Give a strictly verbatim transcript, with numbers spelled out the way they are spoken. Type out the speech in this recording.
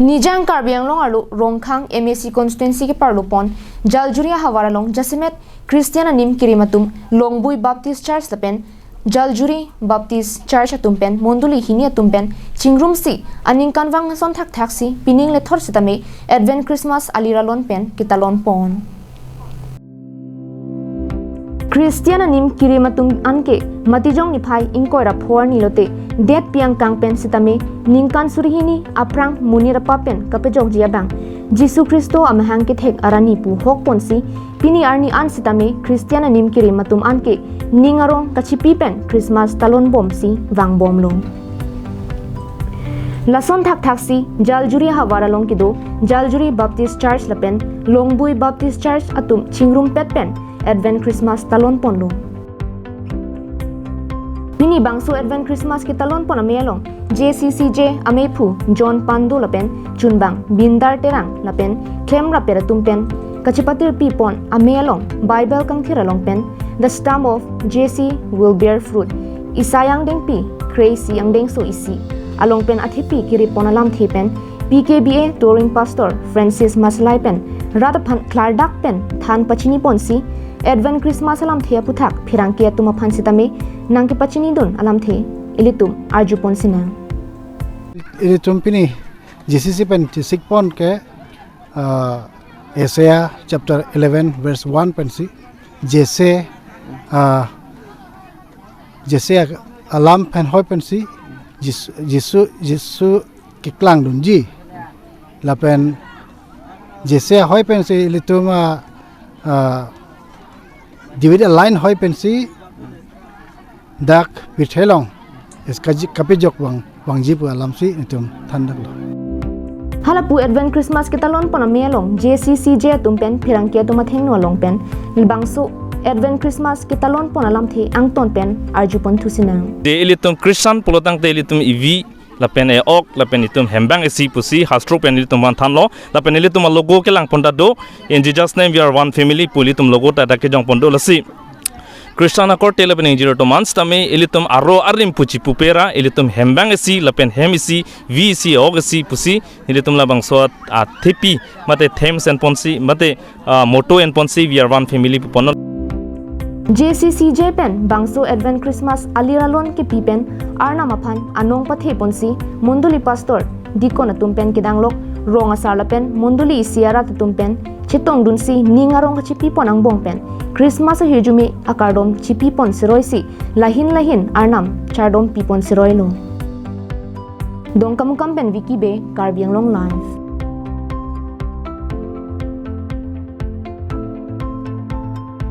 Nijang Karbi Anglong arlo Rongkhang M A C constituency keparlo pon Jaljuri ahavar along jasemet Christian anim kerim atum Longbui Baptist Church lapen Jaljuri Baptist Church atum pen mondoli hini atum pen chingrumsi aningkanvang ason thakthaksi pining lethor sitame Advent Christmas aliralon pen ketalon pon. Christian anim kerim atum anke Matijong niphai ingkoi ra pho arni lote detpi angkang pen sitame ningkan suri hini aphrang monit apa pen kapejokji abang Jisu Khristo amahang kethek arani pu hok ponsi pini arni an sitame Christian anim kerim atum anke ning arong kachipi pen Christmas talon bomsi vangbomlo. Lason thakthaksi Jaljuri ahavar along kedo Jaljuri Baptist Church lapen Longbui Baptist Church atum chingrumpet pen Advent Christmas talon ponlo. Pini bangso Advent Christmas ketalon pon amei along J C C J ameiphu John Pando lapen chunbang Bindar Terang lapen klemrap atum pen kachipatirpi pon amei along Bible kangthir along pen The Stump of Jesse Will Bear Fruit, Isaiah angdengpi kre-isi angdengso isi along pen athepi kiri pon alamthe pen P K B A Touring Pastor Francis Maslai pen rat aphan klardak pen than pachini ponsi Advent Christmas alamthe aputhak pherangke atum aphan sitame nangkepachinidun alamthe ilitum arju ponsinang. Ilitum pini J C C pen chisik pon ke, ah, Isaiah chapter eleven verse one pensi Jesse, ah, Jesse alam pen hoi pensi Jisu, Jisu, Jisu keklangdunji. Lapen Jesse hoi pensi ilitum, ah, ah, David aline hoi pensi dak Bethel along es kaji kapejok vang vangji pu alamsi itum thandaklo. Halapu Advent Christmas ketalon pon amei along J C C J atum pen pherangke atum athengno along pen bangso Advent Christmas ketalon pon alamthe angton pen arju pon thusinang. De ilitum Christian pulotangte ilitum ivi lapen e-ok lapen itum hem abang isi pusi hastro pen ilitum vanthanlo lapen ilitum alogo kelang pon ta do, "In Jesus' name we are one family" pu ilitum logo ta dak kejong pon do lasi. Christian akorte lapen ingjir atum an sitame ilitum aro arim pu chipupera ilitum hem abang isi lapen hem isi, vi isi, ok isi pusi ilitum labangso athepi mate theme en ponsi mate, ah, motto en ponsi we are one family pu ponlo. J C C J pen bangso Advent Christmas aliralon kepi pen Arnam aphan anong pathe ponsi mondoli pastor, deacon atum pen kedanglok rong asar lapen mondoli isi arat atum pen chetongdunsi ning arong kachipi pon angbong pen Christmas ahirjume akardom chipi pon seroisi lahin lahin Arnam chardom pi pon seroilo. Dongkamukam pen Vicky Bey, Karbi Anglong Live.